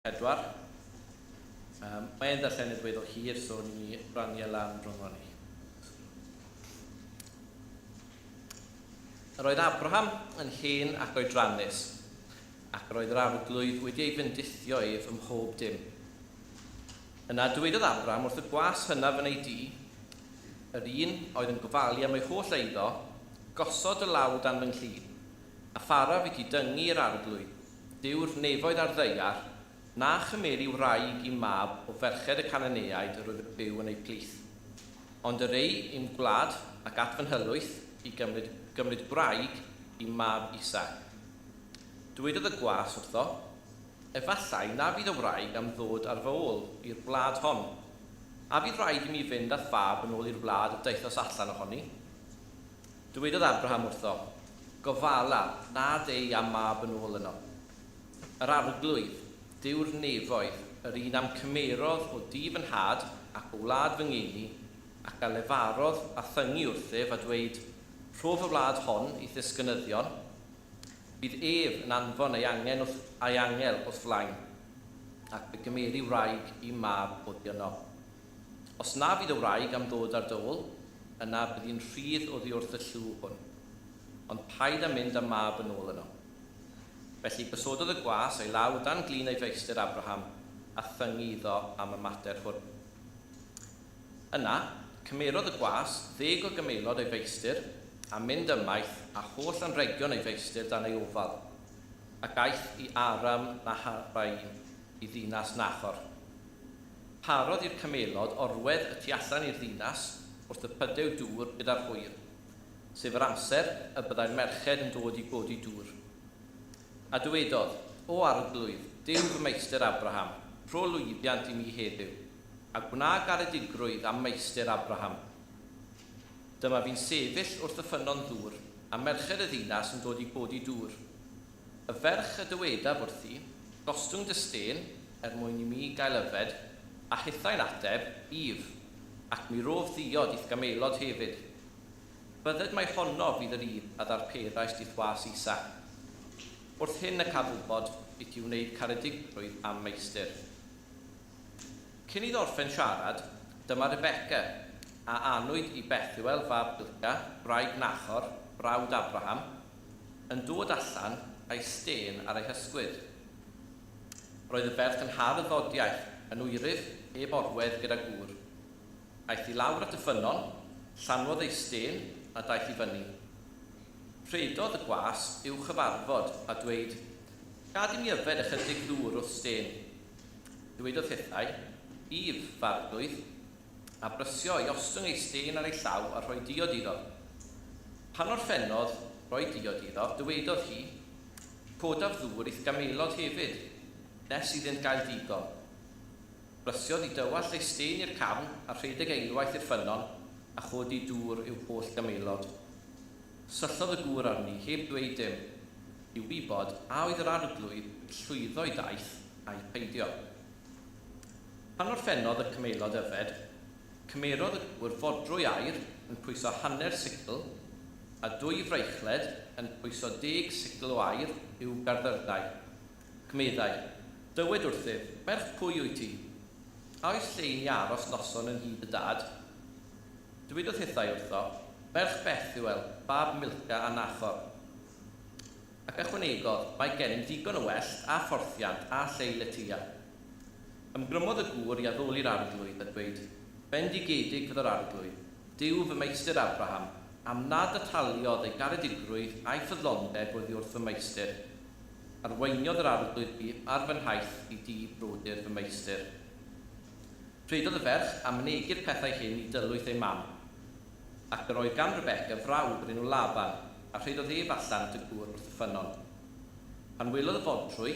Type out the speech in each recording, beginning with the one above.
4. Mae e'n ddarllenydd weddol hir, so ni rannu e lan rhwng ni. Yr oedd Abraham yn hen ac oedrannus, ac yr oedd yr arglwydd wedi ei fendithio ef ym mhob dim. Yna dywedodd Abraham wrth y gwas hynaf yn ei dŷ, yr un oedd yn gofalu am ei holl eiddo, Gosod dy law dan fy nghlun, a pharaf i ti dyngu i'r arglwydd, Duw'r nefoedd a'r ddaear, na chymeri wraig i'm mab o ferched y Cananeaid yr wyf yn byw yn eu plith. Ond yr ei i'm gwlad ac at fy nhylwyth i gymryd gymryd gwraig i'm mab Isaac. Dywedodd y gwas wrtho, Efallai na fydd y wraig am ddod ar fy ôl i'r wlad hon. A fydd raid i mi fynd â'th fab yn ôl i'r wlad y daethos allan ohoni? Dywedodd Abraham wrtho, Gofala, nad ei a'm mab yn ôl yno. Yr Arglwydd, Duw'r nefoedd, yr un a'm cymerodd o dŷ fy nhad ac o wlad fy ngeni, ac a lefarodd a thyngu wrthyf a dweud, Rhof y wlad hon i'th ddisgynyddion, bydd ef yn anfon ei angen wrth ei angel o'th flaen, ac fe gymeri wraig i'm mab oddi yno. Os na fydd y wraig am ddod ar dy ôl, yna byddi'n rhydd oddi wrth y llw hwn. Ond paid â mynd â'm mab yn ôl yno. Felly gosododd y gwas ei law dan glun ei feistr Abraham, a thyngu iddo am y mater hwn. Yna, cymerodd y gwas ddeg o gymaelod ei feistr, a mynd ymaith â holl anrhegion ei feistr dan ei ofal, ac aeth i Aram Naharaim, i ddinas Nachor. Parodd i'r camelod orwedd y tu allan i'r ddinas wrth y pydew dŵr gyda'r hwyr, sef yr amser y byddai'r merched yn dod i godi dŵr. A dywedodd, O Arglwydd, Duw fy meistr Abraham, rho lwyddiant i mi heddiw, a gwna garedigrwydd â'm meistr Abraham. Dyma fi'n sefyll wrth y ffynnon ddŵr, a merched y ddinas yn dod i godi dŵr. Y ferch y dywedaf wrthi, Gostwng dy stên, er mwyn i mi gael yfed, a hithau'n ateb, Yf, ac mi rof ddiod i'th gamelod hefyd. Bydded mai honno fydd yr un a ddarperais i'th was Isaac. Wrth hyn y caf wybod i ti wneud caredigrwydd â'm meistr. Cyn iddo orffen siarad, dyma Rebecca, a anwyd i Bethuel fab Milcah, gwraig Nachor, brawd Abraham, yn dod allan a'i stên ar ei hysgwydd. Roedd y ferch yn hardd odiaeth, yn oeryf, heb orwedd gyda gŵr. Aeth i lawr at y ffynnon, llanwodd ei stên, a daeth i fyny. Rhedodd y gwas i'w chyfarfod, a dweud, Gad i mi yfed ychydig ddŵr wrth stên. Dywedodd hithau, Yf, f'arglwydd. a brysio i ostwng ei stên ar ei llaw a rhoi diod iddo. Pan orffennodd roi diod iddo, dywedodd hi, Codaf ddŵr i'th gamelod hefyd, nes iddynt gael digon. Brysiodd i dywallt ei stên i'r cafn a rhedeg eilwaith i'r ffynnon a chodi dŵr i'w holl gamelod. Syllodd y gŵr arni heb ddweud dim, i wybod a oedd yr arglwydd wedi llwyddo i daith ai peidio. Pan orffennodd y camelod yfed, cymerodd y gŵr fodrwy aur yn pwyso hanner sicl, a dwy freichled yn pwyso deg sicl o aur i'w garddyrnau, ac meddai, Dywed wrthyf, merch pwy wyt ti? A oes lle i ni aros noson yn nhŷ dy dad? Dywedodd hithau wrtho, Merch Bethuel, fab Milca a Nachor. Ac ychwanegodd, Mae gennym ddigon o wellt a phorthiant a lle i letya. Ymgrymodd y gŵr i addoli'r Arglwydd, a dweud, Bendigedig fydd yr Arglwydd, Duw fy meistr Abraham, am nad ataliodd ei garedigrwydd a'i ffyddlondeb oddi wrth fy meistr. Arweiniodd yr Arglwydd fi ar fy nhaith i dŷ brodyr fy meistr. Rhedodd y ferch a mynegi'r pethau hyn i dylwyth ei mam. Ac yr oedd gan Rebecca frawd o'r enw Laban, a rhedodd ef allan at y gŵr wrth y ffynnon. Pan welodd y fodrwy,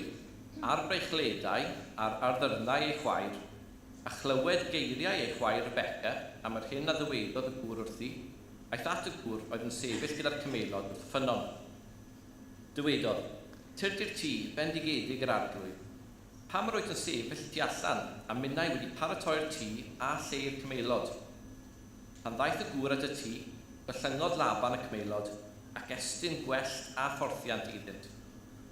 a'r breichledau, a'r arddyrnau ei chwaer, a chlywed geiriau ei chwaer Rebecca am yr hyn a ddywedodd y gŵr wrthi, aeth at y gŵr oedd yn sefyll gyda'r camelod wrth y ffynnon. Dywedodd, Tyrd i'r tŷ, bendigedig yr Arglwydd. Pam yr wyt yn sefyll y tu allan, a minnau wedi paratoi'r tŷ a lle i'r camelod? Pan ddaeth y gŵr at y tŷ, gollyngodd Laban y camelod, ac estyn gwellt a phorthiant iddynt.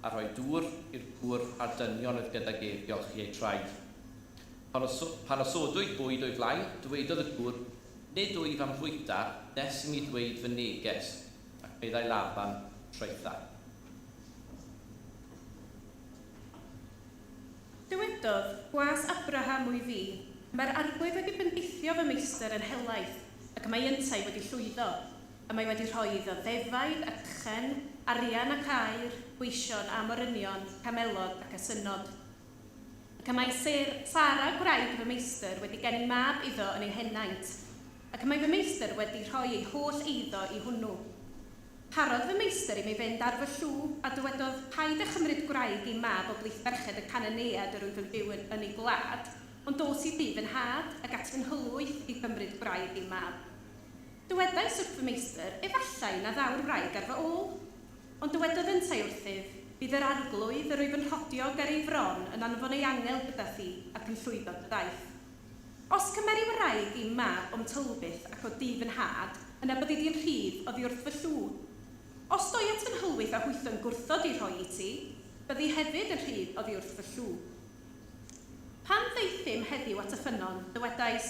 a rhoi dŵr i'r gŵr a'r dynion oedd gydag ef i olchi eu traed. Pan, oso, pan osodwyd bwyd o'i flaen, dywedodd y gŵr, Nid wyf am fwyta nes i mi ddweud fy neges, ac meddai Laban, Traetha. Dywedodd, Gwas Abraham wyf fi. Mae'r Arglwydd wedi bendithio fy meistr yn helaeth, ac y mae yntau wedi llwyddo. Y mae wedi rhoi iddo ddefaid ac ychen, arian ac aur, gweision a morynion, camelod ac asynnod. Ac y mae Sara, gwraig fy meistr, wedi geni mab iddo yn ei henaint, ac y mae fy meistr wedi rhoi ei holl eiddo i hwnnw. Parodd fy meistr i mi fynd ar fy llw, a dywedodd, 'Paid â chymryd gwraig i'm mab o blith merched y Canaaneaid yr wyf yn byw yn eu gwlad, ond dos i dŷ fy nhad, ac at fy nhylwyth i gymryd gwraig i'm mab. Dywedais wrth fy meistr, 'Efallai na ddaw'r wraig ar fy ôl. Ond dywedodd yntau wrthyf, 'Bydd yr Arglwydd, yr wyf yn rhodio ger ei fron, yn anfon ei angel gyda thi, ac yn llwyddo dy daith. Os cymeri wraig i'm mab o'm tylwyth ac o dŷ fy nhad, yna byddi di'n rhydd oddi wrth fy llw. Os doi at fy nhylwyth a hwythau'n gwrthod ei rhoi i ti, byddi hefyd yn rhydd oddi wrth fy llw. Pan ddaethum heddiw at y ffynnon, dywedais,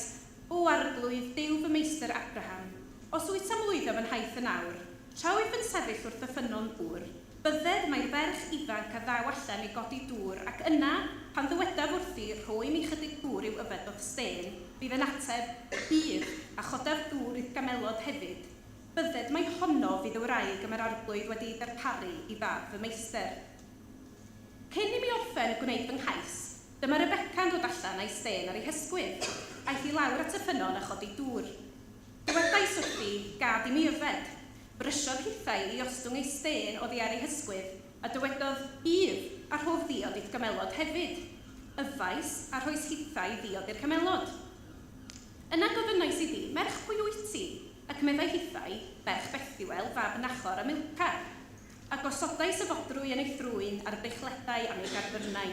O Arglwydd, Duw fy meistr Abraham, os wyt am lwyddo fy nhaith yn awr, tra wyf yn sefyll wrth y ffynnon ddŵr, bydded mai'r ferch ifanc a ddaw allan i godi dŵr, ac yna, pan ddywedaf wrthi, Rho i mi chydig ddŵr i'w yfed o'th stên, bydd yn ateb, Bydd, a chodaf ddŵr i'th gamelod hefyd. Bydded mai honno fydd y wraig y mae'r Arglwydd wedi ei darparu i fab fy meistr. Cyn i mi orffen gwneud fy nghais, dyma Rebecca'n dod allan a'i stên ar ei hysgwydd. Aeth i lawr at y ffynnon a chodi dŵr. Dywedais wrthi, 'Gad i mi yfed. Brysiodd hithau i ostwng ei stên oddi ar ei hysgwydd, a dywedodd, 'Yf, a rhof ddiod i'th gamelod hefyd. Yfais, a rhois hithau ddiod i'r camelod. Yna gofynnais iddi, 'Merch pwy wyt ti? Ac meddai hithau, 'Merch Bethuel, fab Nachor a Milca. A gosodais y fodrwy yn ei thrwyn a'r breichledau am ei garfyrnau.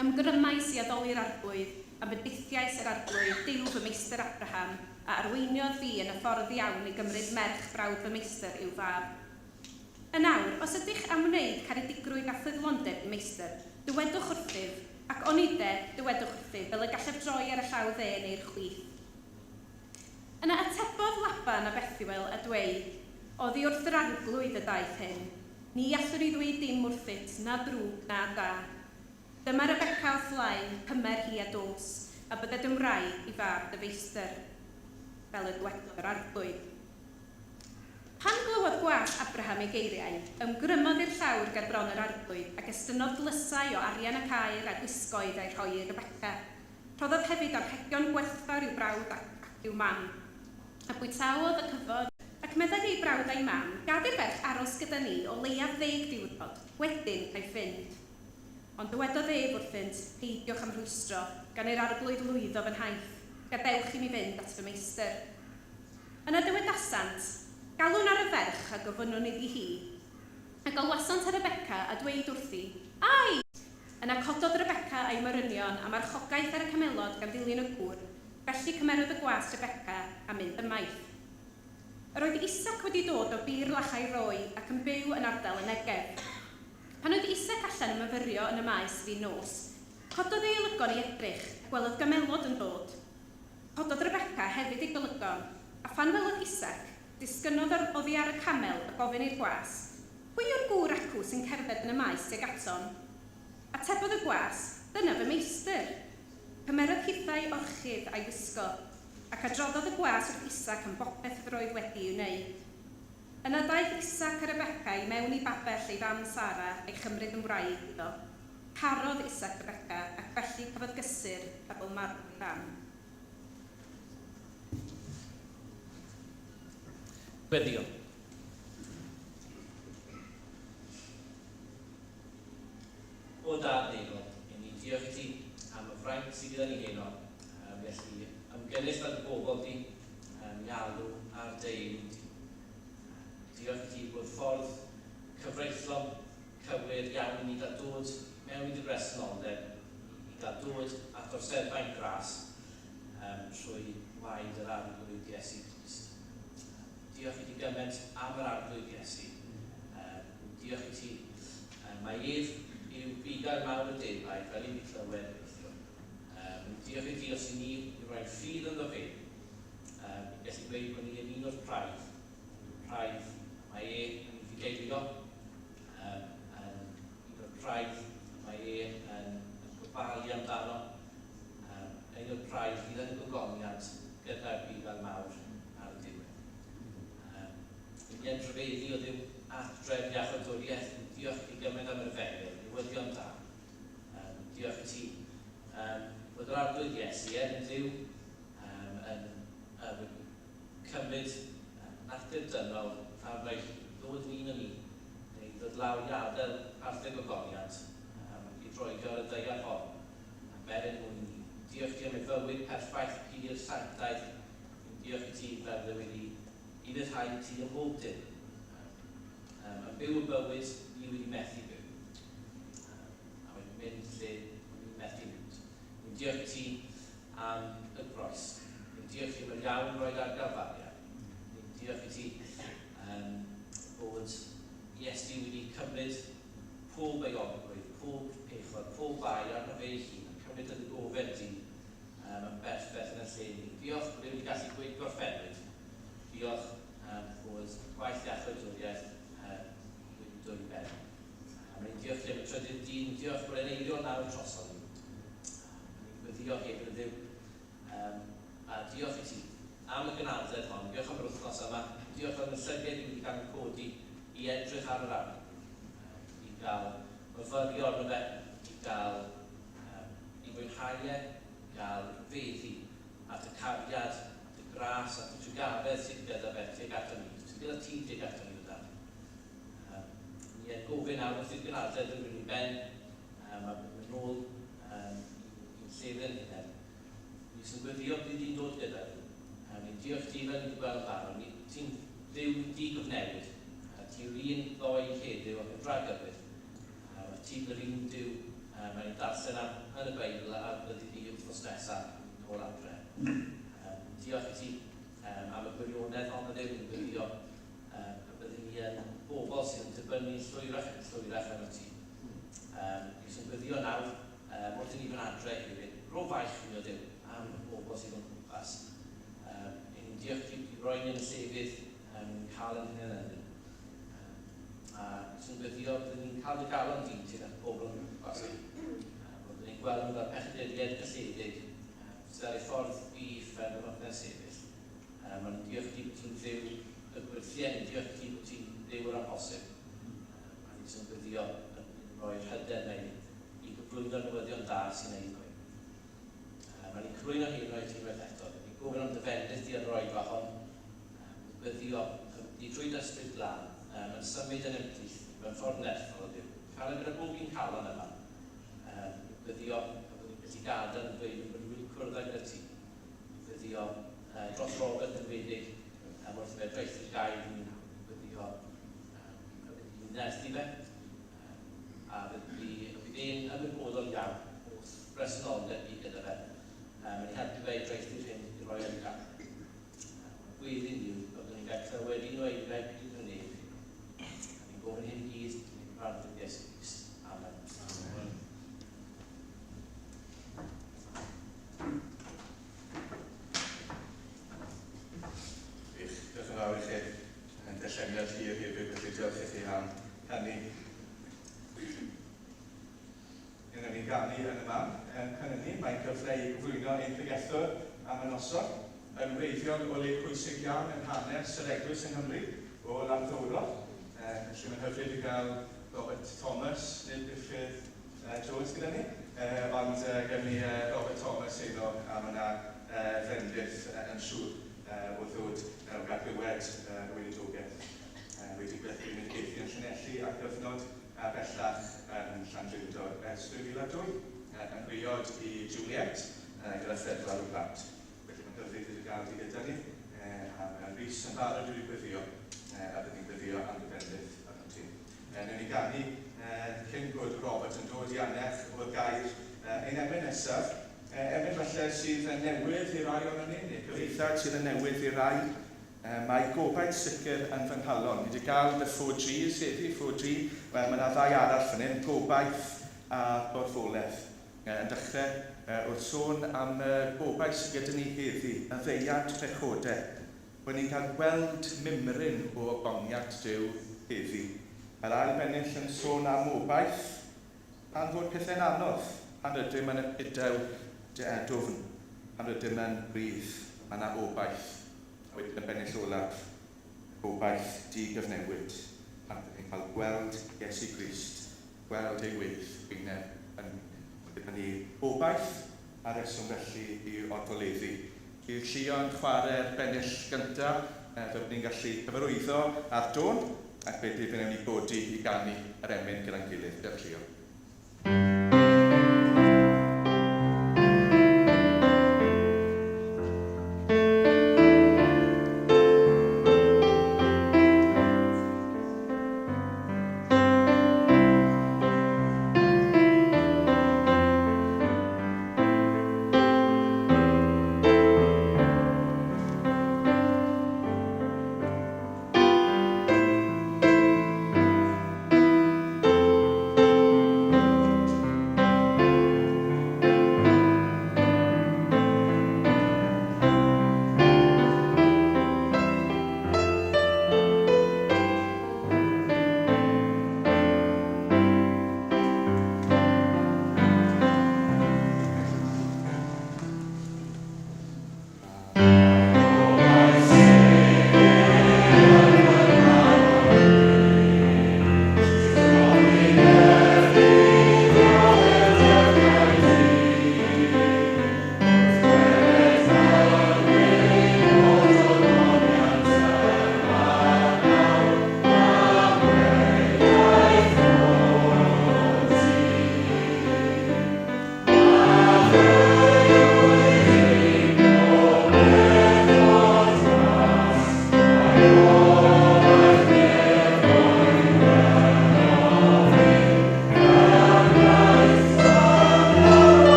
Ymgrymais i addoli'r Arglwydd, a bendithiais yr Arglwydd, Duw fy meistr Abraham, a arweiniodd fi yn y ffordd iawn i gymryd merch brawd fy meistr i'w fab. Yn awr, os ydych am wneud caredigrwydd a ffyddlondeb i'm meistr, dywedwch wrthyf, ac onide, dywedwch wrthyf, fel y gallaf droi ar y llaw dde neu'r chwith. Yna atebodd Laban a Bethuel a dweud, Oddi wrth yr Arglwydd y daeth hyn. Ni allwn ni ddweud dim wrthyt, na drwg na da. Dyma Rebecca o'th flaen, cymer hi a dos, a bydded yn wraig i fab dy feistr. Fel y dywedodd yr Arglwydd. Pan glywodd gwas Abraham ei geiriau, ymgrymodd i'r llawr ger bron yr Arglwydd, ac estynnodd dlysau o arian ac aur a gwisgoedd a'i rhoi i Rebecca. Rhoddodd hefyd anrhegion gwerthfawr i'w brawd ac i'w mam. A bwytaodd ac yfodd. Ac meddai ei brawd a'i mam, Gad i'r ferch aros gyda ni o leiaf ddeg diwrnod, wedyn caiff fynd. Ond dywedodd ef wrthynt, Peidiwch â'm rhwystro, gan i'r Arglwydd lwyddo fy nhaith, gadewch i mi fynd at fy meistr. Yna dywedasant, Galwn ar y ferch a gofynnwn iddi hi. A galwasant ar Rebecca a dweud wrthi, Ai! Yna cododd Rebecca a'i morynion a marchogaeth ar y camelod gan ddilyn y gŵr, felly cymerodd y gwas Rebecca a mynd ymaith. Yr oedd Isaac wedi dod o Beer Lachai Roi ac yn byw yn ardal y Negef. Pan oedd Isaac allan yn myfyrio yn y maes fin nos, cododd ei olygon i edrych, a gwelodd gamelod yn dod. Cododd Rebecca hefyd ei golygon, a phan welodd Isaac, disgynnodd oddi ar y camel a gofyn i'r gwas, Pwy yw'r gŵr acw sy'n cerdded yn y maes tuag atom? Atebodd y gwas, Dyna fy meistr. Cymerodd hithau orchudd a'i wisgo, ac adroddodd y gwas wrth Isaac am bopeth yr oedd wedi ei wneud. Yna daeth Isaac a Rebecca i mewn i babell ei fam Sara a'i chymryd yn wraig iddo. Carodd Isaac Rebecca, ac felly cafodd gysur ar ôl marw ei fam. Gweddïo. O Dad nefol, i ni diolch i ti am y fraint sydd gyda ni heno, um, felly ymgynnull fel dy bobl di, um, i alw ar dy enw di. Diolch i ti bod ffordd cyfreithlon, cywir iawn i ni gael dod mewn i dy bresenoldeb, i gael dod at orseddfaint gras um, trwy waed yr Arglwydd Iesu Grist. Diolch i ti gymaint am yr Arglwydd Iesu. Um, diolch i ti Mae ef yw bugail mawr y defaid, fel i ni clywed neithiwr. Diolch i ti os i ni i roi'n ffydd ynddo fe, ni'n gallu gweud bod ni yn un o'r praidd, un o'r praidd mae e yn ei fugeilio, yn un o'r praidd mae e yn gofalu amdano, un o'r praidd fydd yn y gogoniant gyda'r bugail mawr ar y diwedd. Yn yn rhyfeddu o Dduw at drefn iachawdwriaeth, diolch i ti gymaint am yr efengyl, newyddion da. Diolch i ti bod yr Arglwydd Iesu, er yn Dduw, yn wedi cymryd natur dynol a wnaeth ddod yn un o ni, neu ddod lawr i adael parth y gogoniant, i droedio ar y ddaear hon, am er ein mwyn ni. Diolch i ti am ei fywyd perffaith, pur, sanctaidd. Diolch i ti fel dy wedi ufuddhau ti ym mhob dim. Yn byw y bywyd ni wedi methu byw. A wedi mynd lle o'n i'n methu mynd. Ni'n diolch i ti am y groes. Ni'n diolch i ti am yr iawn roed ar Galfaria. Ni'n diolch i ti bod Iesu wedi cymryd pob euogrwydd, pob pechod, pob bai arno fe ei hun, yn cymryd yn dy gofeb di yn berffaith yn y lle ni. Diolch bod e wedi gallu gweud gorffennwyd. Diolch bod gwaith iachawdwriaeth wedi dod i ben. A ni'n diolch i am y trydydd dyn, diolch bod e'n eiriol nawr droson ni. Ni'n gweddio hefyd y Dduw. A diolch i ti am y gynadledd hon, diolch am yr wythnos yma, diolch am y llygaid ni wedi cael ein codi i edrych ar yr Arglwydd, i gael myfyrio arno fe, i gael i fwynhau e, i gael feddu at y cariad, at y gras, at y trugaredd sydd gyda fe tuag ato ni, sydd gyda ti tuag ato ni o Dad. Ni yn gofyn nawr wrth i'r gynadledd ddod i ben, a byddwn yn ôl i'n llefydd yn hunain. Ni sy'n gweddio bydd di'n dod gyda ni. Ni'n diolch ti fel ni wedi gweld yn barod. Ni, ti'n Dduw di-gyfnewid. Ti yw'r un ddoe, heddiw ac yn dragywydd. A ti'n yr un Duw mae'n ni'n darllen am yn y Beibl a byddi di wythnos nesaf nôl adre. Diolch i ti am y gwirionedd hon o Dduw, ni'n gweddio y byddi ni yn bobl sydd yn dibynnu llwyrach ac yn llwyrach arno ti. Ni sy'n gweddio nawr wrth i ni fynd adre hefyd, rho faich i ni o Dduw am y bobl sydd o'n cwmpas. Ni'n diolch i ti roi ni yn y llefydd ni'n cael yn hunain ynddyn. A sy'n gweddio byddwn ni'n cael dy galon di tuag at bobl o'n cwmpas ni. Byddwn ni'n gweld nhw fel pechaduriaid gylledig sydd ar eu ffordd i uffern yn wrth sefyll. Mae'n diolch i ti bod ti'n Dduw y gwyrthiau, ni'n diolch i ti bod ti'n Dduw yr amhosib. A ni sy'n gweddio yn rhoi'r hyder na i ni i gyflwyno'r newyddion da sy'n ei ddweud. Mae'n ni'n cyflwyno hyn o'i ti unwaith eto. Ni'n gofyn am dy fendith di ar yr oedfa hon. Gweddio di drwy dy ysbryd glân yn symud yn ein plith mewn ffordd nerthol o Dduw. Siarad gyda bob un calon yma. Gweddio y bod ni'n gallu gadael yn dweud bod ni wedi cwrdd â gyda ti. Gweddio dros Robert yn wedig wrth fe draethu'r gair i ni. Gweddio y bydd ni'n nerthu fe. A bydd e'n ymwybodol iawn wrth bresenoldeb ni gyda fe. Mae'n ei helpu fe i draethu'r hyn i roi ar ei gael. Gweddi'n Dduw, byddwn ni'n cael clywed un o eiriau pryd yn nef. A ni'n gofyn hyn i gyd yn ein Arglwydd Iesu Grist. Amen. Amen. Gwych, diolch yn fawr i chi. Yn darlleniad hir hefyd, felly diolch i chi am hynny. Yn ni'n ganu yn y man, yn hynny, mae'n gyfle i gyflwyno ein pregethwr am y noson, yn wreiddiol o le pwysig iawn yn hanes yr eglwys yng Nghymru, o Landdowror. Felly mae'n hyfryd i gael Robert Thomas, nid Gruffydd Jones gyda ni, ond gen ni Robert Thomas heno, a mae yna fendith yn siŵr o ddod o gael glywed y weinidogaeth wedi gweithio yn Llanelli ar gyfnod a bellach yn Llandrindod ers 2002, yn briod i Juliet gyda phedwar o blant. Felly mae'n hyfryd i gael di gyda ni, a mae Rhys yn barod i gweddio, a bydd ni'n gweddio am dy fendith arno ti. Newn ni ganu cyn bod Robert yn dod i annerch o'r gair ein emyn nesaf. Emyn falle sydd yn newydd i rai ohonon ni, neu cyfieithiad sydd yn newydd i rai. Mae gobaith sicr yn fy nghalon. Ni wedi gael the four G's heddi, 4G. Wel, mae yna ddau arall fan hyn, gobaith a gorfoledd. Yn dechrau wrth sôn am y gobaith sydd gyda ni heddi, y ddeiad pechodau. Bod ni'n cael gweld mymryn o ogoniant Duw heddi. Mae'r ail bennill yn sôn am obaith pan fod pethau'n anodd, pan rydym yn y pydew dwfn, pan rydym yn brudd, mae yna obaith. A wedyn y bennill olaf, y gobaith di-gyfnewid, pan rydym ni'n cael gweld Iesu Grist, gweld ei wyth wyneb yn wyneb. Mae gyda ni obaith a reswm felly i orfoleddu. Bydd Llio yn chwarae'r bennill gyntaf, fel bod ni'n gallu cyfarwyddo ar dôn, ac wedyn fe wnawn ni godi i ganu yr emyn gyda'n gilydd. Diolch Llio.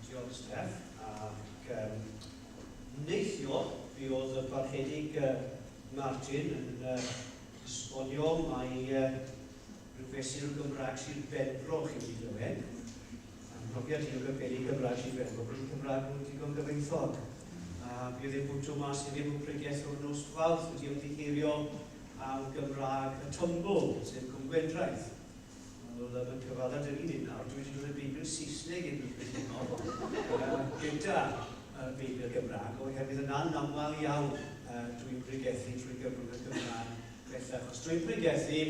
Diolch Steph, ac um, neithiwr fi oedd y parchedig Martin yn esbonio mai rhyw fesur o Gymraeg Sir Benfro chi wedi glywed. A'n mhrofiad i o gapeli Gymraeg Sir Benfro bod y Cymraeg nhw'n digon gyfoethog. A fi oedd e'n bwtio mas hefyd bod pregethwr nos Fawrth wedi ymddiheurio am Gymraeg y Tymbl, sef Cwm Gwendraeth. Wel, mae'n cyfadda dyn ni'n hyn nawr, dwi wedi dod â Beibl Saesneg i'r byd heno, gyda y Beibl Gymraeg, oherwydd yn anaml iawn dwi'n pregethu trwy gyfrwng y Gymraeg bellach. Os dwi'n pregethu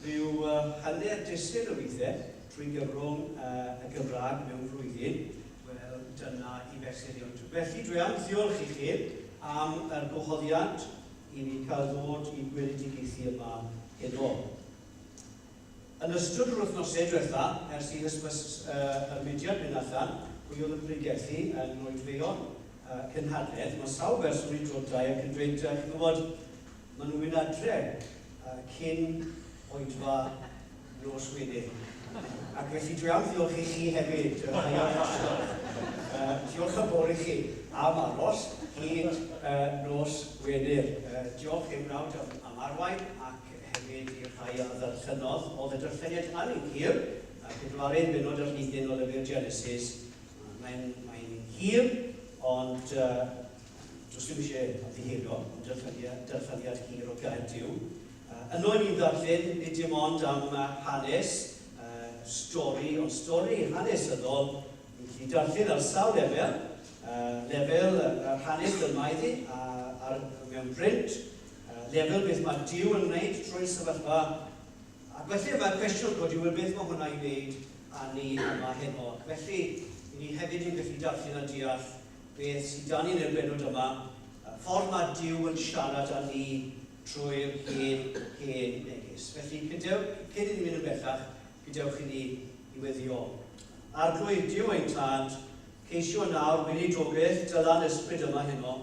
rhyw hanner dwsin o weithiau trwy gyfrwng y Gymraeg mewn flwyddyn, wel, dyna i fesur i. Ond felly dwi am ddiolch i chi am yr gwahoddiad i fi cael ddod i gweledigaethu yma heno. Yn ystod yr wythnosau diwetha, ers i hysbys y mudiad fynd allan, pwy oedd yn pregethu yn oedfeon cynhadledd, mae sawl berson wedi dod dau ac yn dweud, chi'n gwybod, maen nhw'n mynd adre cyn oedfa nos Wener. Ac felly dwi am ddiolch i chi hefyd, rhai arhosodd. Diolch yn fawr i chi am aros hyd nos Wener. Diolch i'r mrawd am, am arwain ac hefyd i'r rhai a ddarllenodd. Oedd y darlleniad yn un hir, y pedwaredd bennod ar hugain o lyfr Genesis. Mae'n mae hir, ond does dim eisiau ymddiheuro am darlleniad, darlleniad hir o gair Duw. Yno ni'n ddarllen nid dim ond am hanes, stori, ond stori hanesyddol. Ni'n gallu darllen ar sawl lefel, lefel yr hanes fel mae iddi, ar, mewn print, lefel beth mae Duw yn wneud trwy'r sefyllfa. Ac felly mae'r cwestiwn codi, wel beth mae hwnna i wneud â ni yma heno? Ac felly, i ni hefyd yn gallu darllen a deall beth sydd dan ni'n y bennod yma, y ffordd mae Duw yn siarad â ni trwy'r hen, hen neges. Felly, cydew, cyn i ni mynd yn bellach, gadewch i ni i weddio. Arglwydd Duw ein Tad, ceisio nawr weinidogaeth dylan ysbryd yma heno,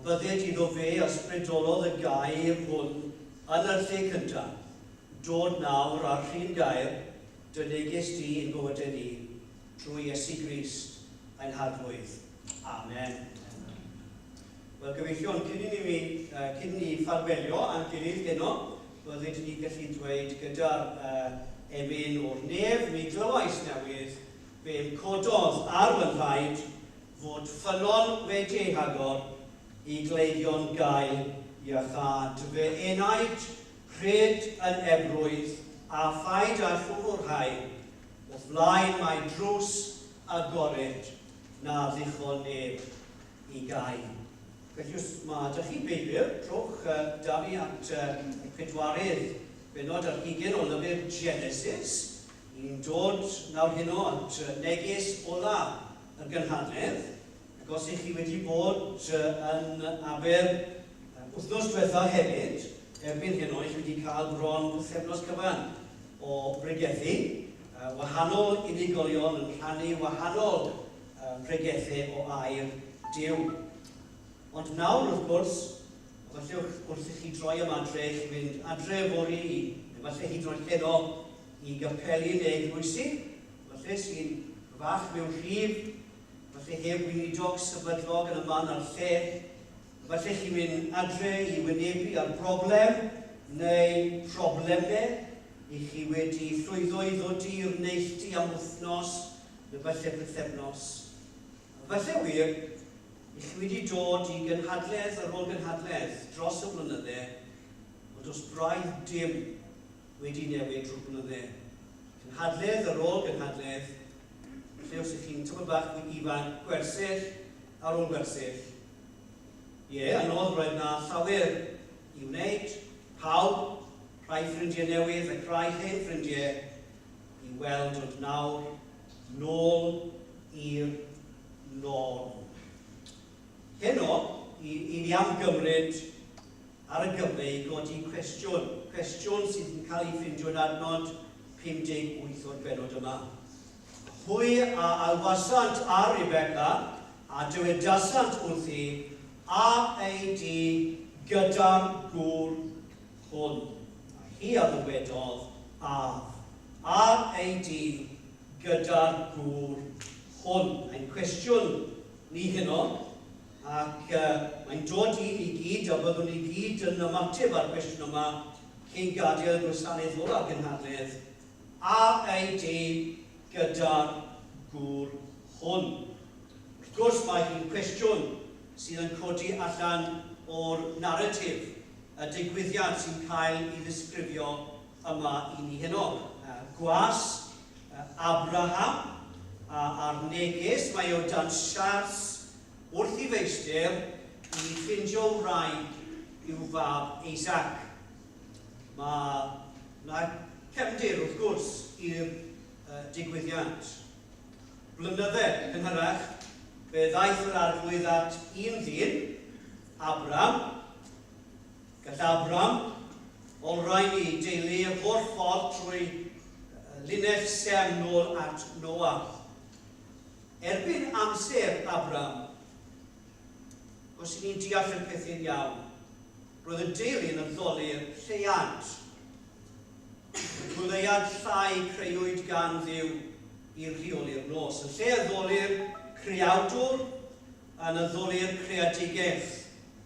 Bydded iddo fe ysbrydolodd y gair hwn yn yr lle cyntaf, dod nawr â'r rhin gair, dy neges di i'n bywydau ni, trwy Iesu Grist ein Harglwydd. Amen. Wel, gyfeillion, cyn i ni, cyn i ni ffarwelio â'n gilydd heno, bydded i ni gallu dweud gyda'r emyn o'r nef, mi glywais newydd, fe'm cododd ar fy nhraed, fod ffynnon wedi ei hagor i gleifion gael iachâd. Fy enaid rhed yn ebrwydd, a phaid â llwfrhau, o'th flaen mae drws agored na ddichon neb i gau. Felly os mae 'da chi Beibl, trowch 'da fi at y pedwaredd bennod ar hugain o lyfr Genesis. Ni'n dod nawr heno at neges ola y gynhadledd, ac os ych chi wedi bod yn Aber wythnos diwetha hefyd, erbyn heno ych chi wedi cael bron pythefnos cyfan o bregethu, wahanol unigolion yn rhannu wahanol pregethu o air Duw. Ond nawr, wrth gwrs, falle wrth i chi droi am adre, chi fynd adre fory, neu falle hyd yn oed heno, i gapeli neu eglwysi, falle sy'n fach mewn rhif, falle heb weinidog sefydlog yn y man a'r lle, falle chi'n mynd adre i wynebu ar broblem neu problemau i chi wedi llwyddo i ddod i'r neilltu am wythnos neu falle pythefnos. A falle wir, i chi wedi dod i gynhadledd ar ôl gynhadledd dros y blynydde, ond does braidd dim wedi newid drwy'r blynydde. Cynhadledd ar ôl gynhadledd, lle os ych chi'n tymed bach fwy ifanc, gwersyll ar ôl gwersyll. Ie, yeah, anodd, roedd na llawer i wneud, pawb, rhai ffrindiau newydd ac rhai hen ffrindiau i weld ond nawr nôl i'r norm. Heno, i, i ni am gymryd ar y gyfle i godi cwestiwn, cwestiwn sydd yn cael ei ffindio yn adnod 58 o'r bennod yma. Hwy a alwasant ar Rebecca, a dywedasant wrthi, A ei di gyda'r gŵr hwn? A hi a ddywedodd, Af. A ei di gyda'r gŵr hwn? Ein cwestiwn ni heno Ac mae'n dod i ni gyd, a byddwn ni gyd yn ymateb â'r cwestiwn yma cyn gadael gwasanaeth ola'r gynhadledd, a ei di gyda'r gŵr hwn? Wrth gwrs, mae hi'n cwestiwn sydd yn codi allan o'r naratif, y digwyddiad sy'n cael ei ddisgrifio yma i ni heno. Gwas Abraham a'r neges, mae o dan siars. wrth i feistr i ffindio wraig i'w fab Isaac. Mae 'na cefndir, wrth gwrs, i'r digwyddiad. Blynydde cynharach, fe ddaeth yr Arglwydd at un ddyn, Abram. Gall Abram olrhain ei deulu yr holl ffordd trwy linell Sem nôl at Noa. Erbyn amser Abram, os y'n ni'n deall y pethau'n iawn, roedd y deulu yn addoli'r lleuad. Y goleuad llai creuwyd gan Dduw i rheoli'r nos. Yn lle addoli'r Creawdwr, yn addoli'r creadigaeth,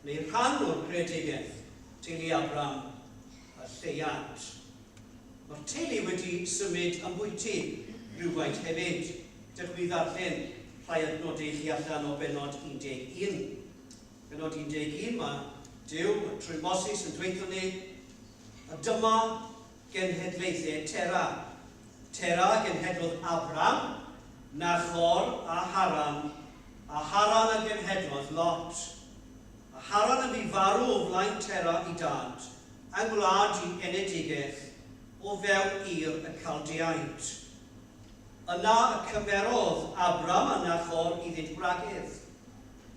neu rhan o'r creadigaeth, teulu Abram, y lleuad. Mae'r teulu wedi symud ambwyty rhywfaint hefyd. Dewch mi ddarllen rhai adnodau i chi allan o bennod 11. Pennod 11, mae Duw, trwy Moses, yn dweud ni, A dyma genhedlaethau Tera. Tera genhedlodd Abram, Nachor a Haran, a Haran a genhedlodd Lot. A Haran a fu farw o flaen Tera i dad, yng ngwlad i enedigaeth, o fewn Ur y Caldeaid. Yna y cymerodd Abram a Nachor iddynt wragedd.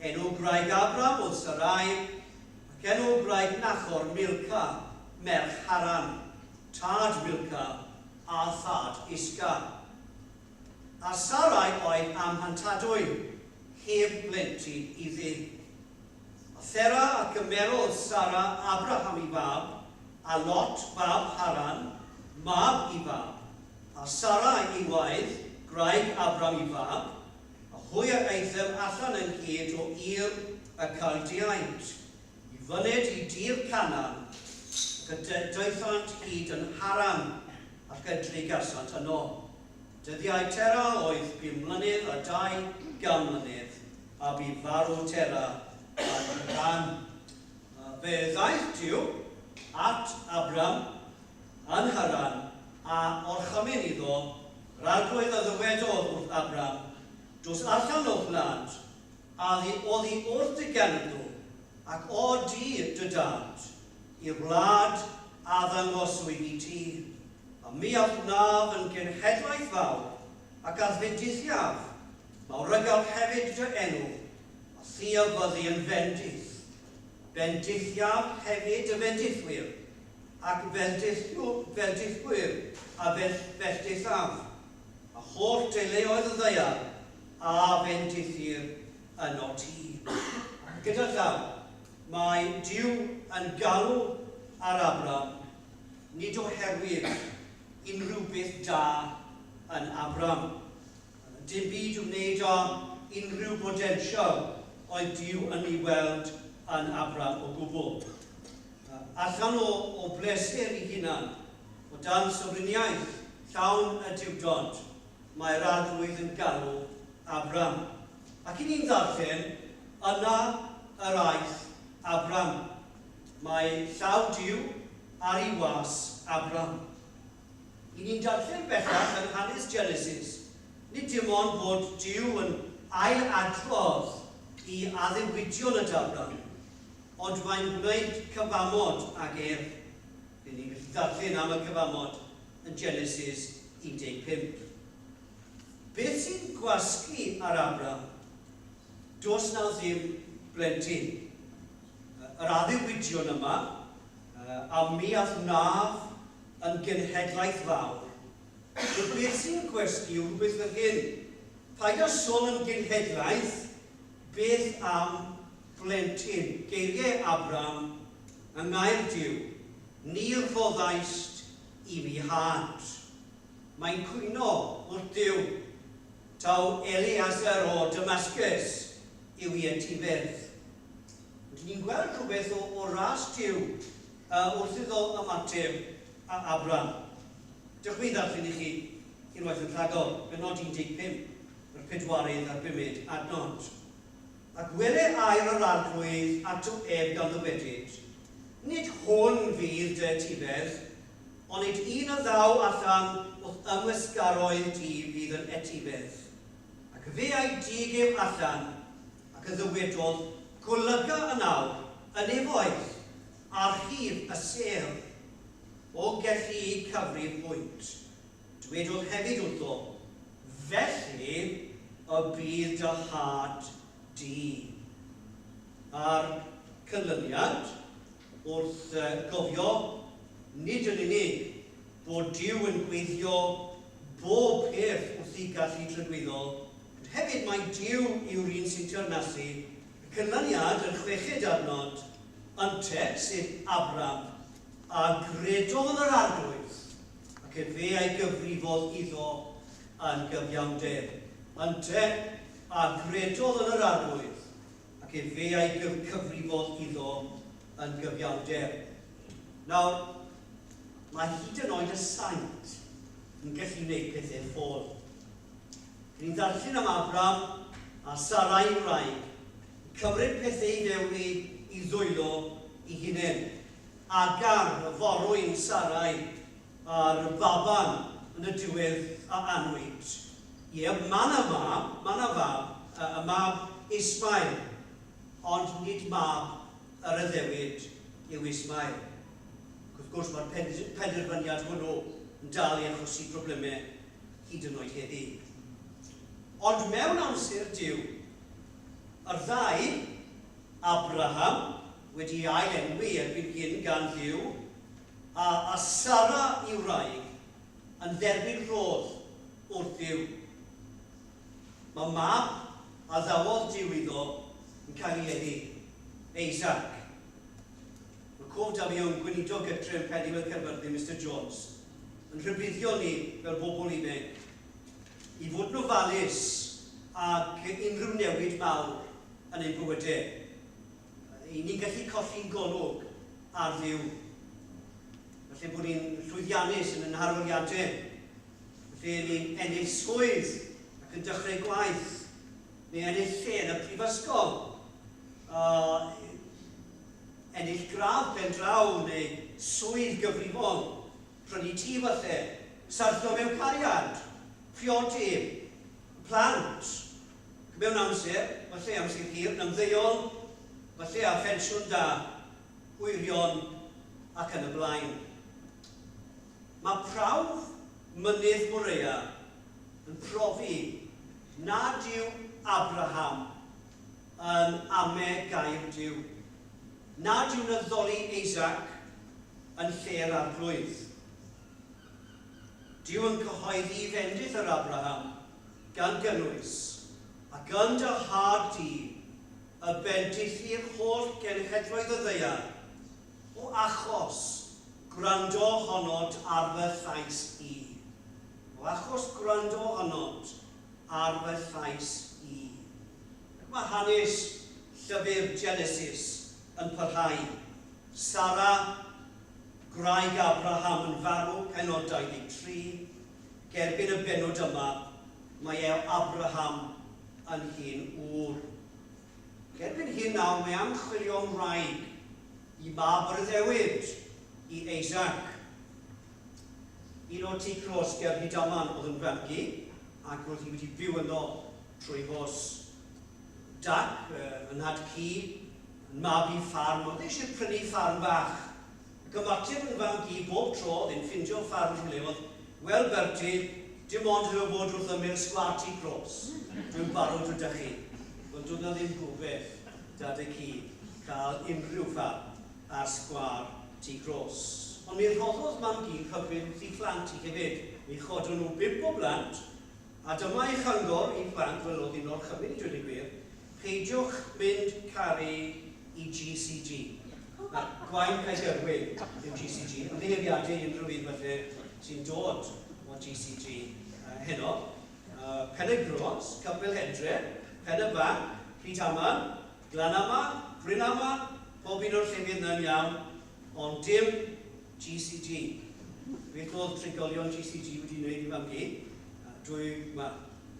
Enw gwraig Abram oedd Sarai, ac enw gwraig Nachor Milca, merch Haran, tad Milca a thad Isca. A Sarai oedd amhantadwy, heb blentyn iddi. A Thera a gymerodd Sara Abraham i fab, a Lot fab Haran, mab i fab, a Sarai i waedd, gwraig Abram i fab, A hwy a aethum allan ynghyd o Ur y Caldeaid, i fyned i dir Canaan, ac y daethant hyd yn Haran, ac y drigasant yno. Dyddiau Tera oedd bum mlynedd a 200 mlynedd, a bu farw Tera yn Haran. Fe ddaeth Duw at Abram yn Haran, a orchymyn iddo, Yr Arglwydd a ddywedodd wrth Abram, Dos allan o'th wlad, a oddi wrth dy genedl, ac o dŷ dy dad, i'r wlad a ddangoswyd i ti. A mi a'th wnaf yn genhedlaeth fawr, ac a'th fendithiaf, mawrygaf hefyd dy enw, a thi a fyddi yn fendith. Bendithiaf hefyd y fendithwyr, ac felldithwyr a felldithaf, a holl deuluoedd y ddaear a fendithir ynot ti. Gyda llaw, mae Duw yn galw ar Abram, nid oherwydd unrhyw beth da yn Abram. Dim byd i'w wneud â unrhyw botensial oedd Duw yn ei weld yn Abram o gwbl. Allan o o bleser ei hunan, o dan sofriniaeth llawn y Duwdod, mae'r Arglwydd yn galw Abram. Ac i ni'n ddarllen, yna yr aeth Abram. Mae llaw Duw ar ei was Abram. I ni'n darllen bellach yn hanes Genesis, nid dim ond bod Duw yn ail-adrodd i addewidion y Abram, Ond mae'n gwneud cyfamod ag ef. Ry'n ni'n gallu darllen am y cyfamod yn Genesis 15. Beth sy'n gwasgu ar Abram? Does 'na ddim blentyn. Yr addewidion yma, a mi a'th wnaf yn genhedlaeth fawr. Ond beth sy'n gwasgu yw rhywbeth fel hyn, Paid â sôn am genhedlaeth, beth am blentyn, geiriau Abram yng ngair Duw, Ni rhoddaist i mi had. Mae'n cwyno wrth Duw, taw Eleazar o Damascus yw ei etifedd. Rydyn ni'n gweld rhywbeth o, o ras Duw wrth iddo ymateb a Abram. Dewch mi ddarllen i chi unwaith yn rhagor, bennod 15, yr pedwaredd a'r bumed adnod. Ac wele air yr Arglwydd ato ef gan ddywedyd, Nid hwn fydd dy etifedd, onid un a ddaw allan o'th ymysgaroedd di fydd yn etifedd. Ac fe a'i dug ef allan, Ac y ddywedodd, Golyga yn awr y nefoedd, a rhif y sêr, o gellu eu cyfrif hwynt. Dwedodd hefyd wrtho, Felly y bydd dy had di. A'r canlyniad, wrth gofio, nid yn unig bod Duw yn gweithio bob peth wrth ei gallu tragwyddol, ond hefyd mai Duw yw'r un sy'n teyrnasu, y canlyniad yn chweched adnod, ynte, sef Abram, a gredodd yn yr Arglwydd, ac efe a'i gyfrifodd iddo yn gyfiawnder. Ynte, a gredodd yn yr Arglwydd, ac efe a'i cyfrifodd iddo yn gyfiawnder. Nawr, mae hyd yn oed y saint yn gallu gwneud pethau ffôl. Ni'n darllen am Abram a Sarai wraig yn cymryd pethau i mewn i, i ddwylo i hunain. Agar, y forwyn Sarai, a'r baban yn y diwedd a anwyd. Ie, mae 'na mab, mae 'na fab, y mab Ismael, ond nid mab yr addewid yw Ismael. Ac wrth gwrs mae'r penderfyniad hwnnw yn dal i achosi problemau hyd yn oed heddi. Ond mewn amser Duw, yr ddau, Abraham, wedi ei ail-enwi erbyn hyn gan Dduw, a, a Sara ei wraig, yn dderbyn rhodd wrth Dduw. Mae mab a ddawodd Duw iddo yn cael ei eni, Isaac. Mae cof 'da fi o'n gweinidog gytre yn Pennywell Caerfyrddin, Mister Jones, yn rhybuddio ni fel bobl ifainc i fod yn ofalus ag unrhyw newid mawr yn ein bywydau. Y'n ni'n gallu colli'n golwg ar Dduw. Falle bod ni'n llwyddiannus yn ein harholiadau. Falle ni'n ennill swydd ac yn dechrau gwaith, neu ennill lle yn y prifysgol, ennill gradd pen draw neu swydd gyfrifol, prynu tŷ falle, syrthio mewn cariad, priodi, plant, ac mewn amser, falle amser hir, yn ymddeol, falle â phensiwn da, hwyrion ac yn y blaen. Mae prawf Mynydd Moreia yn profi nad yw Abraham yn ame gair Duw, nad yw'n addoli Isaac yn lle'r Arglwydd. Duw yn cyhoeddi fendith yr Abraham, gan gynnwys, Ac yn dy had di y bendithir holl genhedloedd y ddaear, o achos gwrando honot ar fy llais i. O achos gwrando honot ar fy llais i. Ac mae hanes llyfr Genesis yn parhau. Sara, gwraig Abraham yn farw, pennod 23. Ac erbyn y bennod yma, mae e Abraham yn hen ŵr. Ac erbyn hyn nawr, mae am chwilio am wraig i mab yr addewid, i Isaac. Un o'r Tŷ Cros ger Rhydaman oedd yn fam-gu, ac roedd hi wedi byw yno trwy fos. Dac, fy nhad-cu, yn mab i ffarm, oedd eisiau prynu ffarm bach. Ac ymateb yn fam-gu bob tro oedd e'n ffindio ffarm rhywle oedd, Wel Bertie, dim ond iddo fod wrth ymyl sgwâr Tŷ Cros, dwi'n barod o dychu. Wel doedd 'na ddim gobaith 'da dy-cu cael unrhyw ffarm ar sgwâr Tŷ Cros. Ond mi rhoddodd mam-gu rhybudd wrth ei phlant hi hefyd. Mi chodon nhw bump o blant, A dyma ei chyngor i blant, wel oedd hi'n orchymyn i dweud y gwir, peidiwch mynd caru i GCG. Na, gwaun Caergyrwy yw GCG. Ymddiheuriadau i unrhyw un falle sy'n dod o GCG heno. Pen-y-groes, Capel Hendre, Pen-y-banc, Rhydaman, Glanaman, Brynaman, pob un o'r llefydd 'na'n iawn, ond dim GCG. Beth oedd trigolion GCG wedi wneud i fam-gu? Dwi, wel,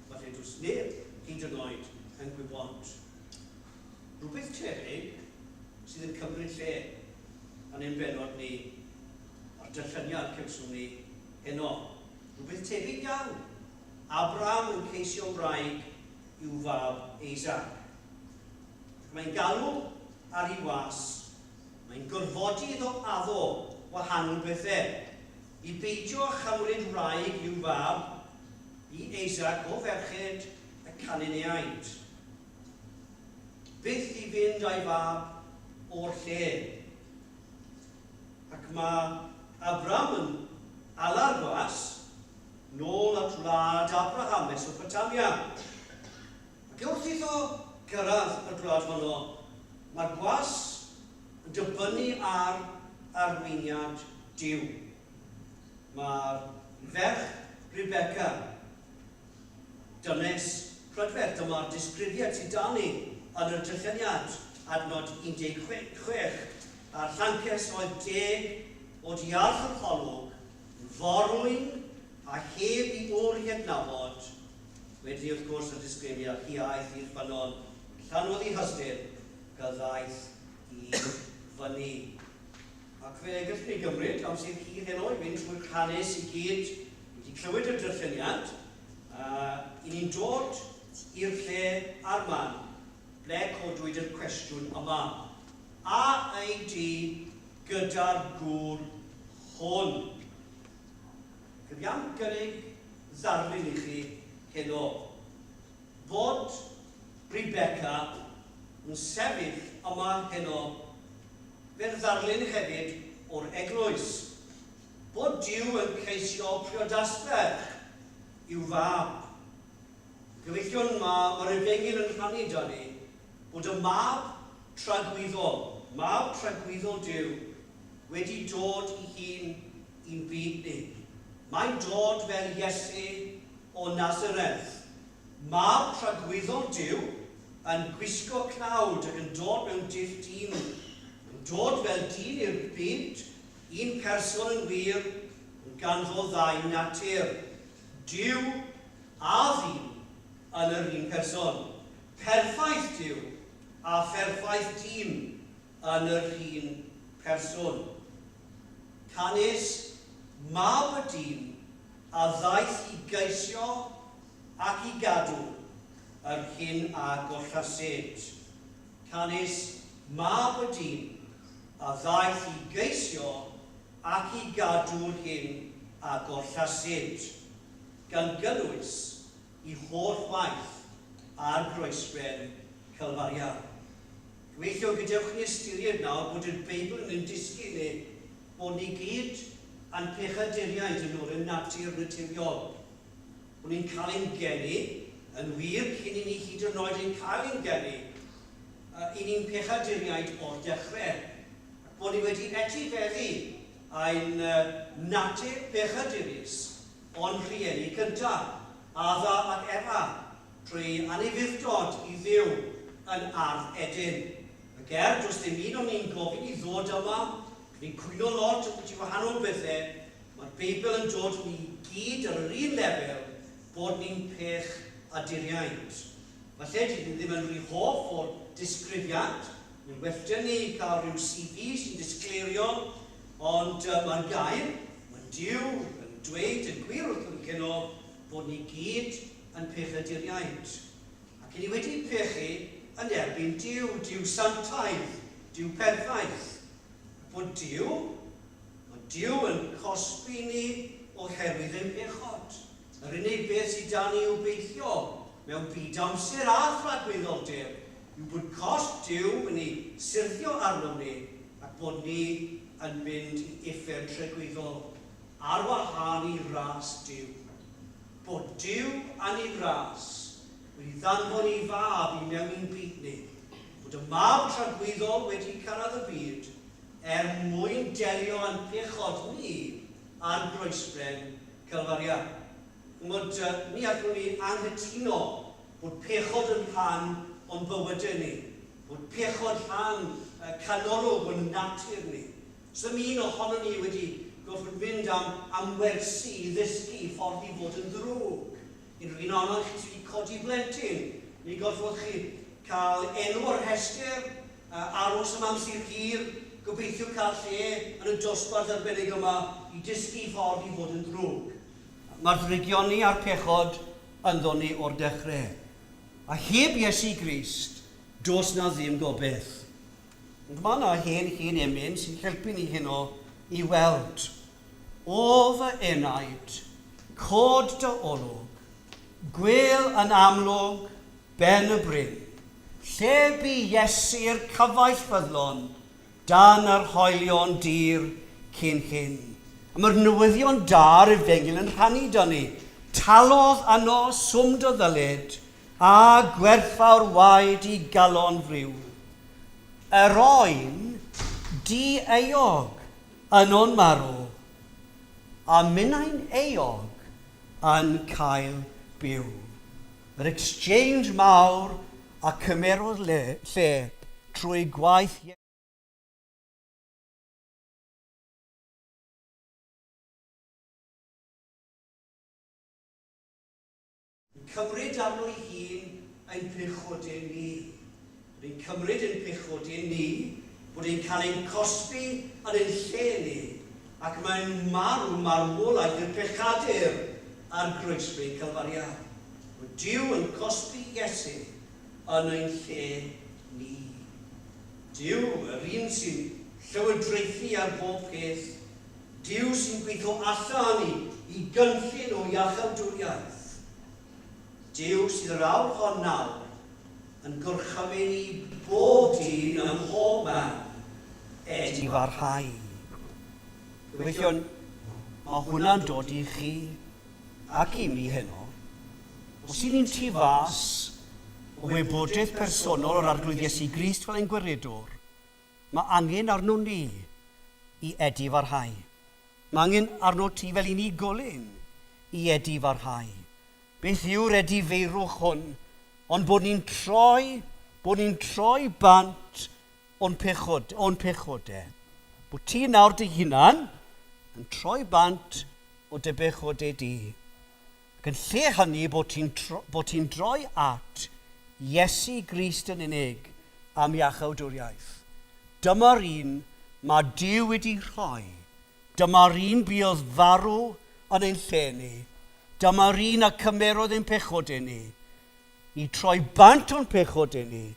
falle does neb hyd yn oed yn gwybod. Rhywbeth tebyg sydd yn cymryd lle yn ein bennod ni a'r darlleniad cewsom ni heno. Rhywbeth tebyg iawn. Abraham yn ceisio wraig i'w fab Isaac. Ac mae'n galw ar ei was, mae'n gorfodi iddo addo wahanol bethau, i beidio â chymryd wraig i'w fab, i Isaac o ferched y Cananeaid. Byth i fynd â'i fab o'r lle. Ac mae Abram yn ala'r gwas nôl at wlad Abraham, Mesopotamia. Ac wrth iddo gyrraedd y gwlad honno, mae'r gwas yn dibynnu ar arweiniad Duw. Mae'r ferch Rebecca, dynes prydferth, dyma'r disgrifiad sydd 'da ni yn y darlleniad, adnod 16, a'r llances oedd deg o diarth yr holwg, yn forwyn a heb i ŵr ei adnabod, wedi wrth gwrs y disgrifiad, hi aeth i'r ffynnon, llanwodd ei hystum, ac a ddaeth i fyny. Ac fe gallwn ni gymryd amser hir heno i fynd trwy'r hanes i gyd, wedi clywed y darlleniad, a i ni'n dod i'r lle a'r man ble codwyd yr cwestiwn yma, A ei di gyda'r gŵr hwn? Ac fi am gynnig ddarlun i chi heno, fod Rebecca yn sefyll yma heno fel ddarlun hefyd o'r eglwys, bod Duw yn ceisio priodasferch i'w fab. Gyfeillion, mae mae'r Efengyl yn rhannu 'da ni bod y mab tragwyddol, mab tragwyddol Duw, wedi dod i hun i'n byd ni. Mae'n dod fel Iesu o Nazareth, mab tragwyddol Duw, yn gwisgo cnawd ac yn dod mewn dull dyn, yn dod fel dyn i'r byd, un person yn wir, ond ganddo ddau natur, Duw a ddyn yn yr un person, perffaith Duw a pherffaith dyn yn yr un person. Canys Mab y dyn a ddaeth i geisio ac i gadw yr hyn a gollasid. Canys Mab y dyn a ddaeth i geisio ac i gadw'r hyn a gollasid, gan gynnwys i holl waith ar groesbren Calfaria. Gobeithio gadewch ni ystyried nawr bod yr Beibl yn ein dysgu ni bod ni gyd yn pechaduriaid yn ôl ein natur naturiol. Bod ni'n cael ein geni, yn wir cyn i ni hyd yn oed ein cael ein geni, i ni'n pechaduriaid o'r dechrau. Ac bod ni wedi etifeddu ein natur pechadurus o'n rhieni cyntaf, Adda ac Efa, trwy anufudd-dod i Dduw yn Ardd Eden. Ac er does dim un o'n ni'n gofyn i ddod yma, ni'n cwyno lot ambiti wahanol bethe, mae'r Beibl yn dod ni gyd ar yr un lefel bod ni'n pechaduriaid. Falle dyn ni ddim yn rhy hoff o'r disgrifiad, mae'n well 'da ni cael rhyw CV sy'n disgleirio, ond mae'r gair, mae Duw yn dweud y gwir wrthon ni heno bod ni gyd yn pechaduriaid. Ac 'y ni wedi pechu yn erbyn Duw, Duw sanctaidd, Duw perffaith. Ac bod Duw, mae Duw yn cosbi ni oherwydd ein pechod. Yr unig beth sydd 'da ni i'w beithio mewn byd amser a thragwyddoldeb yw bod cosb Duw yn ei syrthio arnom ni ac bod ni yn mynd i uffern tragwyddol, ar wahân i ras Duw. Bod Duw yn ei ras wedi ddanfon ei Fab i mewn i'n byd ni, bod y Mab tragwyddol wedi cyrraedd y byd er mwyn delio â'n pechod ni ar groesbren Calfaria. Ch'mod, ni allwn ni anghytuno bod pechod yn rhan o'n bywydau ni, bod pechod rhan canolog o'n natur ni. Does dim un ohonon ni wedi gorfod mynd am am wersi i ddysgu ffordd i fod yn ddrwg. Unrhyw un ohonoch chi sydd wedi codi blentyn, mi gorfod chi cael enw ar rhestr, aros am amser hir, gobeithio cael lle yn y dosbarth arbennig yma i dysgu ffordd i fod yn ddrwg. Mae'r ddrygioni a'r pechod ynddo ni o'r dechrau. A heb Iesu Grist, Does 'na ddim gobaith. Ond mae 'na hen, hen emyn sy'n helpu ni heno i weld. O fy enaid, cod dy olwg, gwêl yn amlwg ben y bryn, lle bu Iesu'r cyfaill ffyddlon dan yr hoelion dir cyn hyn. A mae'r newyddion da a'r efengyl yn rhannu 'da ni. Talodd yno swm dy ddyled, a gwerthfawr waed i galon friw. Yr oen di-euog yno'n marw, a minnau'n euog yn cael byw. Yr exchange mawr a cymerodd le, lle trwy gwaith Yn cymryd arno'i hun ein pechodau ni. Bod e'n cymryd ein pechodau ni, bod e'n cael ein cosbi yn ein lle ni, ac mae'n marw marwolaeth i'r pechadur ar groesfryn Calfaria. Bod Duw yn cosbi Iesu yn ein lle ni. Duw, yr un sy'n llywodraethu ar bob peth, Duw sy'n gweithio allan i i gynllun o iachawdwriaeth. Duw sydd yr awr hon nawr yn gorchymyn i bob dyn ym mhob man edifarhau. Gyfeillion, mae hwnna'n dod i chi ac i mi heno. Os y'n ni'n tu fas o wybodaeth personol o'r Arglwydd Iesu Grist fel ein Gwaredwr, Mae angen arnon ni i edifarhau. Mae angen arnot ti fel unigolyn i edifarhau. Beth yw'r edifeirwch hwn? Ond bod ni'n troi, bod ni'n troi bant o'n pechod, o'n pechodau. Bod ti nawr dy hunan yn troi bant o dy bechodau di. Ac yn lle hynny bod ti'n bod ti'n droi at Iesu Grist yn unig am iachawdwriaeth. Dyma'r un mae Duw wedi rhoi. Dyma'r un buodd farw yn ein lle ni. Dyma'r un a cymerodd ein pechodau ni. I troi bant o'n pechodau ni.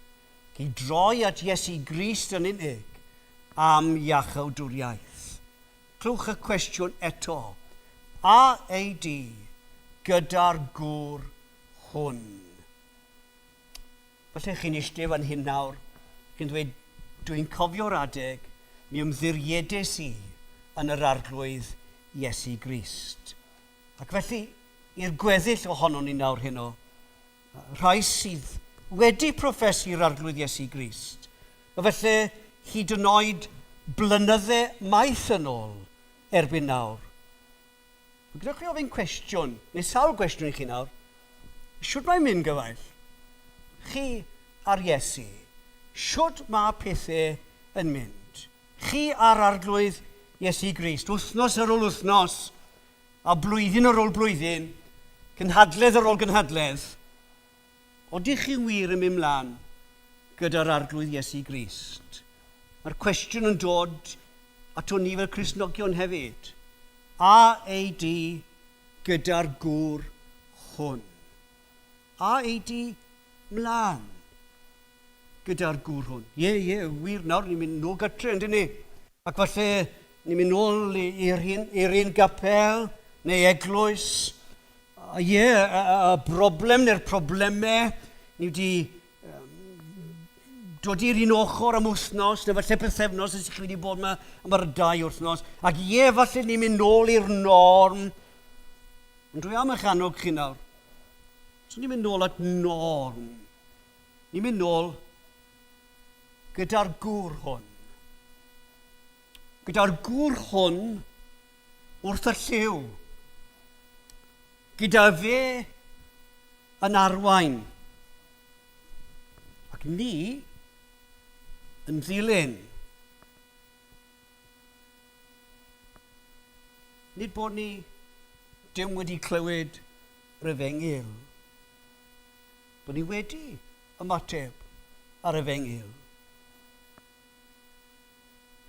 I droi at Iesu Grist yn unig am iachawdwriaeth. Clywch y cwestiwn eto, A ei di gyda'r gŵr hwn? Falle chi'n eistedd fan hyn nawr, chi'n dweud, dwi'n cofio'r adeg, mi ymddiriedes i yn yr Arglwydd Iesu Grist. Ac felly, i'r gweddill ohonon ni nawr heno, rhai sydd wedi proffesu'r Arglwydd Iesu Grist, a felly hyd yn oed blynydde maith yn ôl erbyn nawr. Mae gyda chi ofyn cwestiwn, neu sawl gwestiwn i chi nawr. Shwt mae'n mynd, gyfaill? Chi a'r Iesu, shwt mae pethau yn mynd? Chi a'r Arglwydd Iesu Grist, wythnos ar ôl wythnos, a blwyddyn ar ôl blwyddyn, cynhadledd ar ôl gynhadledd, odych chi wir yn mynd mlaen gyda'r Arglwydd Iesu Grist? Mae'r cwestiwn yn dod ato ni fel Cristnogion hefyd. A ei di gyda'r gŵr hwn? A ei di mlaen gyda'r gŵr hwn? Ie, ie, wir, nawr ni'n mynd nôl gytre, yndyn ni? Ac falle ni'n mynd nôl i'r un, i'r un gapel neu eglwys. Ie, y broblem neu'r problemau, ni wedi dod i'r un ochr am wythnos, neu falle pythefnos ys chi wedi bod yma am yr dau wythnos, ac ie, falle ni'n mynd nôl i'r norm. Ond dwi am eich annog chi nawr. So ni'n mynd nôl at norm. Ni'n mynd nôl gyda'r gŵr hwn. Gyda'r gŵr hwn wrth y llyw. Gyda fe yn arwain. Ac ni yn ddilyn. Nid bod ni dim wedi clywed yr efengyl. Bod ni wedi ymateb ar efengyl.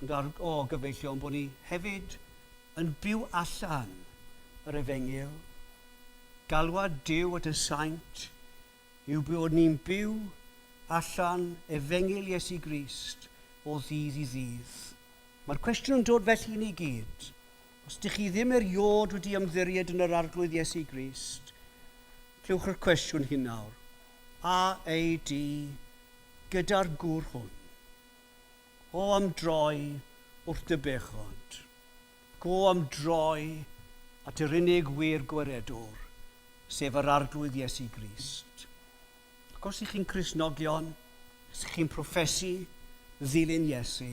Ond ar, o, gyfeillion, bod ni hefyd yn byw allan yr efengyl. Galwad Duw at y saint yw bod ni'n byw allan efengyl Iesu Grist o ddydd i ddydd? Mae'r cwestiwn yn dod felly i ni gyd. Os dych chi ddim erioed wedi ymddiried yn yr Arglwydd Iesu Grist, clywch yr cwestiwn hyn nawr. A ei di gyda'r gŵr hwn? O am droi wrth dy bechod. Go am droi at yr unig wir gwaredwr, sef yr Arglwydd Iesu Grist. Ac os ych chi'n Cristnogion, os ych chi'n proffesu ddilyn Iesu,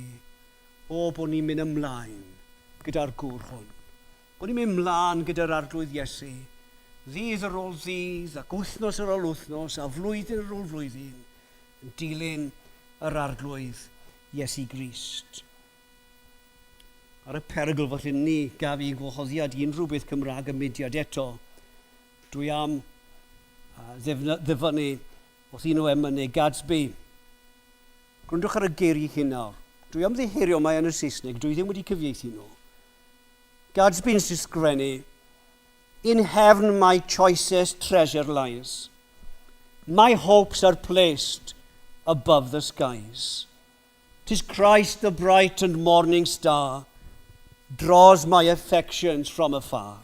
o bod ni'n mynd ymlaen gyda'r gŵr hwn. Bod ni'n mynd ymlaen gyda'r Arglwydd Iesu, ddydd ar ôl ddydd, ac wythnos ar ôl wythnos, a flwyddyn ar ôl flwyddyn, yn dilyn yr Arglwydd Iesu Grist. Ar y perygl falle ni gaf i gwahoddiad i unrhyw beth Cymraeg y mudiad eto, dwi am ddyfynnu wrth un o emynau Gadsby. Gwrandwch ar y geiriau hyn nawr. Dwi am ddiheirio mae yn y Saesneg, dwi ddim wedi cyfieithu nhw. Gadsby'n sgrifennu, In heaven my choicest treasure lies. My hopes are placed above the skies. Tis Christ the bright and morning star draws my affections from afar.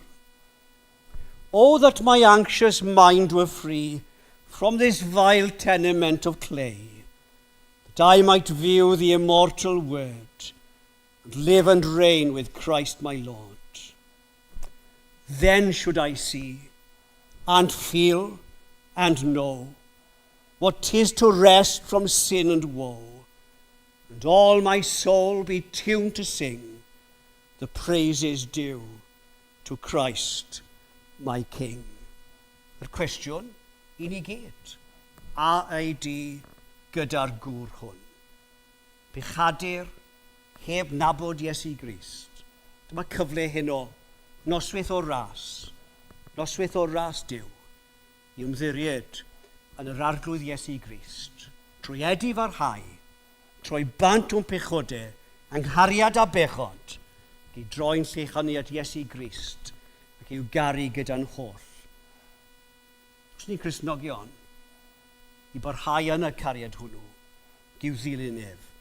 Oh, that my anxious mind were free from this vile tenement of clay, that I might view the immortal word and live and reign with Christ my Lord. Then should I see and feel and know what 'tis to rest from sin and woe, and all my soul be tuned to sing the praises due to Christ my King. Yr cwestiwn i ni gyd, a ei di gyda'r gŵr hwn? Pechadur heb nabod Iesu Grist. Dyma cyfle heno, noswaith o ras, noswaith o ras Duw, i ymddiried yn yr Arglwydd Iesu Grist, trwy edifarhau, troi bant o'n pechodau, anghariad a bechod, ac i droi'n llechanu at Iesu Grist, ac i'w garu gyda'n holl. Os ni'n Cristnogion, i barhau yn y cariad hwnnw, ac i'w ddilyn ef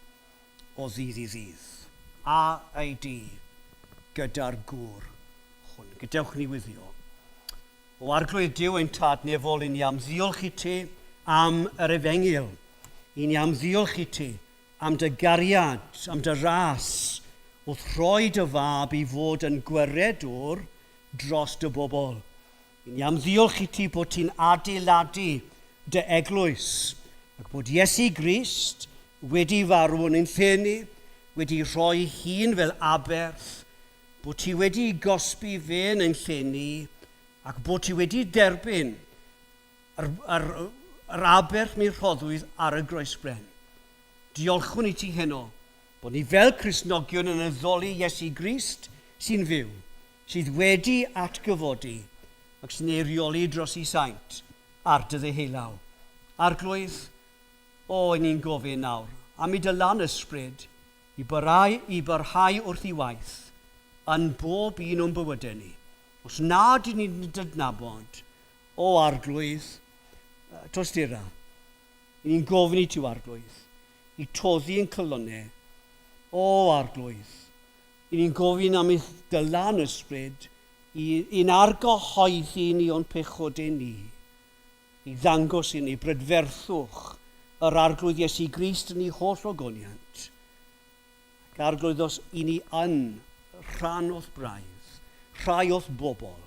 o ddydd i ddydd. A ei di gyda'r gŵr hwn. Gadewch ni wyddio. O Arglwydd Duw ein Tad nefol, i ni am ddiolch i ti am yr efengyl. I ni am ddiolch i ti am dy gariad, am dy ras, wrth rhoi dy fab i fod yn gweredwr dros dy bobl. I ni am ddiolch i ti bod ti'n adeiladu dy eglwys, ac bod Iesu Grist wedi farw yn ein lle ni, wedi rhoi hun fel aberth, bod ti wedi gosbi fe yn ein lle ni, ac bod ti wedi derbyn yr, yr, yr aberth mi rhoddwyd ar y groesbren. Diolchwn i ti heno bod ni fel Cristnogion yn addoli Iesu Grist sy'n fyw, sydd wedi atgyfodi ac sy'n eirioli dros ei saint ar dy ddeheulaw. Arglwydd, o, i ni'n gofyn nawr am i dy lan ysbryd i barhau, i barhau wrth i waith yn bob un o'n bywydau ni. Os nad ydyn ni'n dydnabod, o Arglwydd, tostura, i ni'n gofyn i ti, Arglwydd, i toddi yn cylonau, o Arglwydd, i ni'n gofyn am eich dylan ysbryd i, i'n argyhoeddi ni o'n pechodau ni, i ddangos i ni brydferthwch yr Arglwydd Iesu Grist yn ei holl ogoniant. Ac Arglwydd, os i ni yn rhan o'th braidd, rhai o'th bobl,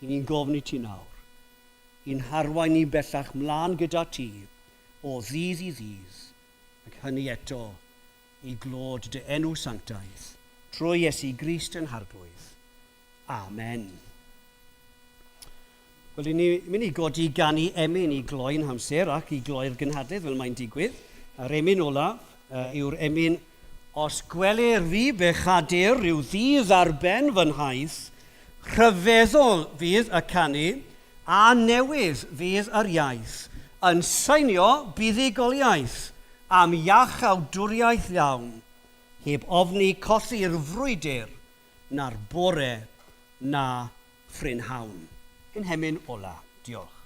i ni'n gofyn i ti nawr, i'n harwain ni bellach mlaen gyda ti o ddydd i ddydd, ac hynny eto i glod dy enw sanctaidd, trwy Iesu Grist yn Harglwydd. Amen. Wel, i ni mynd i godi ganu emyn i gloi'n hamser ac i gloi'r gynhadledd fel mae'n digwydd. A'r emyn olaf yw'r emyn Os gwelir fi bechadur rhyw ddydd ar ben fy nhaith, rhyfeddol fydd y canu, a newydd fydd yr iaith, yn seinio buddugoliaeth am iachawdwriaeth llawn, heb ofni colli'r frwydr na'r bore na phrynhawn. Ein hemyn ola. Diolch.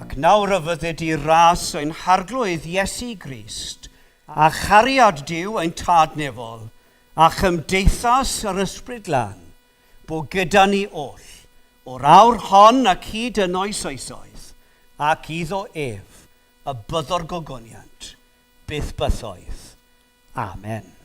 Ac nawr y fydded i ras ein Harglwydd Iesu Grist, a chariad Duw ein Tad nefol, a chymdeithas yr Ysbryd Glân, bo gyda ni oll, o'r awr hon ac hyd yn oes oesoedd, ac iddo ef y byddo'r gogoniant, byth bythoedd. Amen.